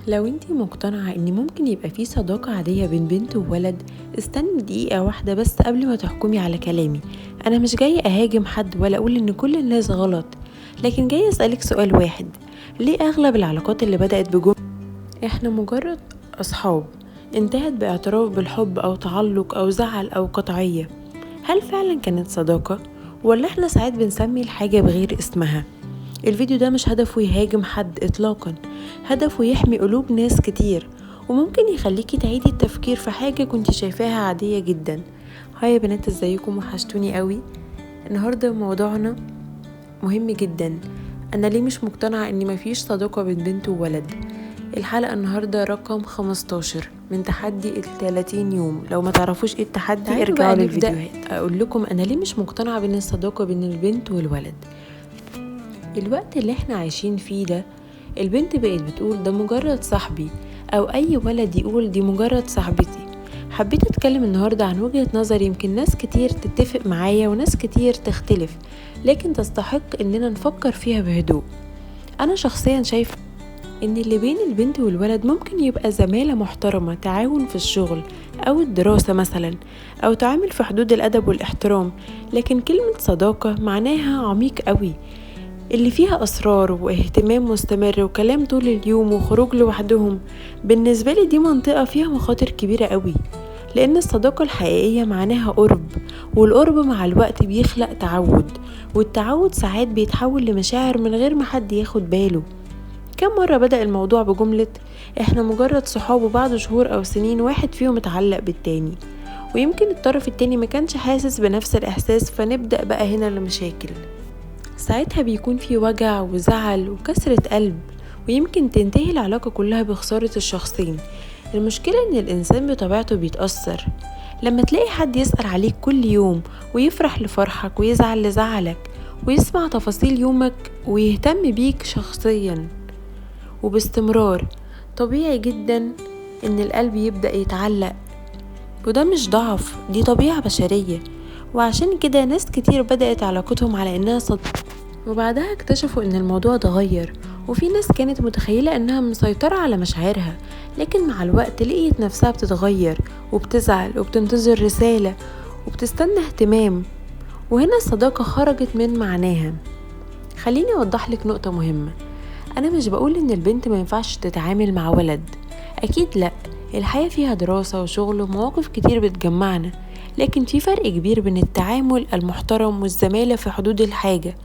لو انتي مقتنعة ان ممكن يبقى في صداقة عادية بين بنت وولد، استني دقيقة واحدة بس قبل ما تحكمي على كلامي. انا مش جاية اهاجم حد ولا اقول ان كل الناس غلط، لكن جاية اسألك سؤال واحد: ليه اغلب العلاقات اللي بدأت بجملة احنا مجرد اصحاب انتهت باعتراف بالحب او تعلق او زعل او قطعية؟ هل فعلا كانت صداقة، ولا احنا ساعات بنسمي الحاجة بغير اسمها؟ الفيديو ده مش هدفه يهاجم حد اطلاقا، هدفه يحمي قلوب ناس كتير، وممكن يخليكي تعيدي التفكير في حاجة كنت شايفاها عادية جدا. هاي يا بنات، ازيكم؟ وحشتوني قوي. النهاردة موضوعنا مهم جدا. انا ليه مش مقتنعة ان مفيش صداقة بين بنت وولد؟ الحلقة النهاردة رقم 15 من تحدي 30 يوم. لو ما تعرفوش ايه التحدي ارجعوا للفيديوهات. اقول لكم انا ليه مش مقتنعة بين الصداقة بين البنت والولد. الوقت اللي احنا عايشين فيه ده، البنت بقت بتقول ده مجرد صاحبي، او اي ولد يقول دي مجرد صاحبتي. حبيت اتكلم النهاردة عن وجهة نظر يمكن ناس كتير تتفق معايا وناس كتير تختلف، لكن تستحق اننا نفكر فيها بهدوء. انا شخصيا شايفة ان اللي بين البنت والولد ممكن يبقى زمالة محترمة، تعاون في الشغل او الدراسة مثلا، او تعامل في حدود الادب والاحترام، لكن كلمة صداقة معناها عميق قوي، اللي فيها أسرار واهتمام مستمر وكلام طول اليوم وخروج لوحدهم. بالنسبة لي دي منطقة فيها مخاطر كبيرة قوي، لأن الصداقة الحقيقية معناها قرب، والقرب مع الوقت بيخلق تعود، والتعود ساعات بيتحول لمشاعر من غير ما حد ياخد باله. كم مرة بدأ الموضوع بجملة احنا مجرد صحاب، وبعد شهور أو سنين واحد فيهم اتعلق بالتاني، ويمكن الطرف التاني ما كانش حاسس بنفس الإحساس، فنبدأ بقى هنا المشاكل. ساعتها بيكون في وجع وزعل وكسرة قلب، ويمكن تنتهي العلاقة كلها بخسارة الشخصين. المشكلة ان الانسان بطبيعته بيتأثر. لما تلاقي حد يسأل عليك كل يوم ويفرح لفرحك ويزعل لزعلك ويسمع تفاصيل يومك ويهتم بيك شخصيا وباستمرار، طبيعي جدا ان القلب يبدأ يتعلق، وده مش ضعف، دي طبيعة بشرية. وعشان كده ناس كتير بدأت علاقتهم على انها صداقة، وبعدها اكتشفوا ان الموضوع اتغير. وفي ناس كانت متخيلة انها مسيطرة على مشاعرها، لكن مع الوقت لقيت نفسها بتتغير وبتزعل وبتنتظر رسالة وبتستنى اهتمام، وهنا الصداقة خرجت من معناها. خليني اوضح لك نقطة مهمة. انا مش بقول ان البنت ما ينفعش تتعامل مع ولد، اكيد لا، الحياة فيها دراسة وشغل ومواقف كتير بتجمعنا، لكن في فرق كبير بين التعامل المحترم والزمالة في حدود الحاجة،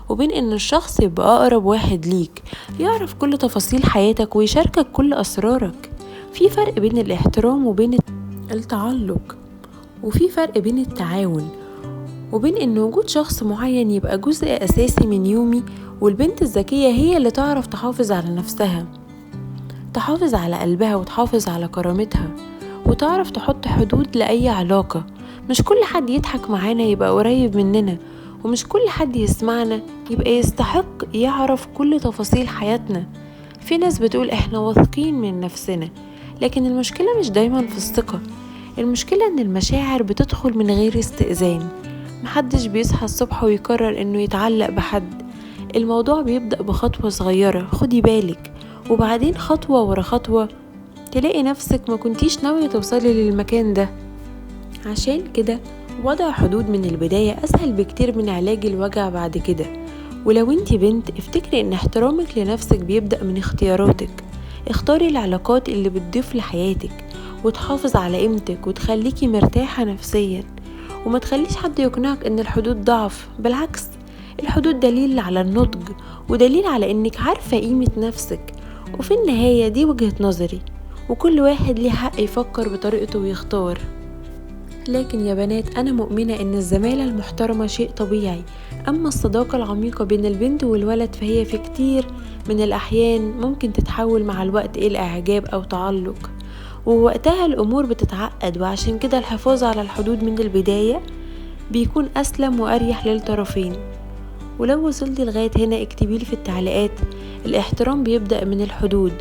وبين ان الشخص يبقى اقرب واحد ليك، يعرف كل تفاصيل حياتك ويشاركك كل اسرارك. في فرق بين الاحترام وبين التعلق، وفي فرق بين التعاون وبين ان وجود شخص معين يبقى جزء اساسي من يومي. والبنت الذكية هي اللي تعرف تحافظ على نفسها، تحافظ على قلبها وتحافظ على كرامتها، وتعرف تحط حدود لأي علاقة. مش كل حد يضحك معانا يبقى قريب مننا، ومش كل حد يسمعنا يبقى يستحق يعرف كل تفاصيل حياتنا. في ناس بتقول احنا واثقين من نفسنا، لكن المشكلة مش دايما في الثقة، المشكلة ان المشاعر بتدخل من غير استئذان. محدش بيصحى الصبح ويقرر انه يتعلق بحد، الموضوع بيبدأ بخطوة صغيرة، خدي بالك، وبعدين خطوة ورا خطوة تلاقي نفسك ما كنتيش ناوية توصلي للمكان ده. عشان كده وضع حدود من البداية أسهل بكتير من علاج الوجع بعد كده. ولو انتي بنت، افتكري ان احترامك لنفسك بيبدأ من اختياراتك. اختاري العلاقات اللي بتضيف لحياتك وتحافظ على قيمتك وتخليكي مرتاحة نفسيا، وما تخليش حد يقنعك ان الحدود ضعف. بالعكس، الحدود دليل على النضج ودليل على انك عارفة قيمة نفسك. وفي النهاية دي وجهة نظري، وكل واحد ليه حق يفكر بطريقته ويختار. لكن يا بنات، أنا مؤمنة إن الزمالة المحترمة شيء طبيعي، أما الصداقة العميقة بين البنت والولد فهي في كتير من الأحيان ممكن تتحول مع الوقت إلى إعجاب أو تعلق، ووقتها الأمور بتتعقد. وعشان كده الحفاظ على الحدود من البداية بيكون أسلم وأريح للطرفين. ولو وصلتي لغاية هنا اكتبيلي في التعليقات الاحترام بيبدأ من الحدود،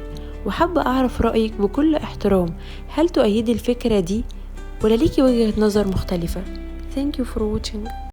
وحابة أعرف رأيك بكل احترام. هل تؤيدي الفكرة دي ولا ليكي وجهة نظر مختلفة؟ Thank you for watching.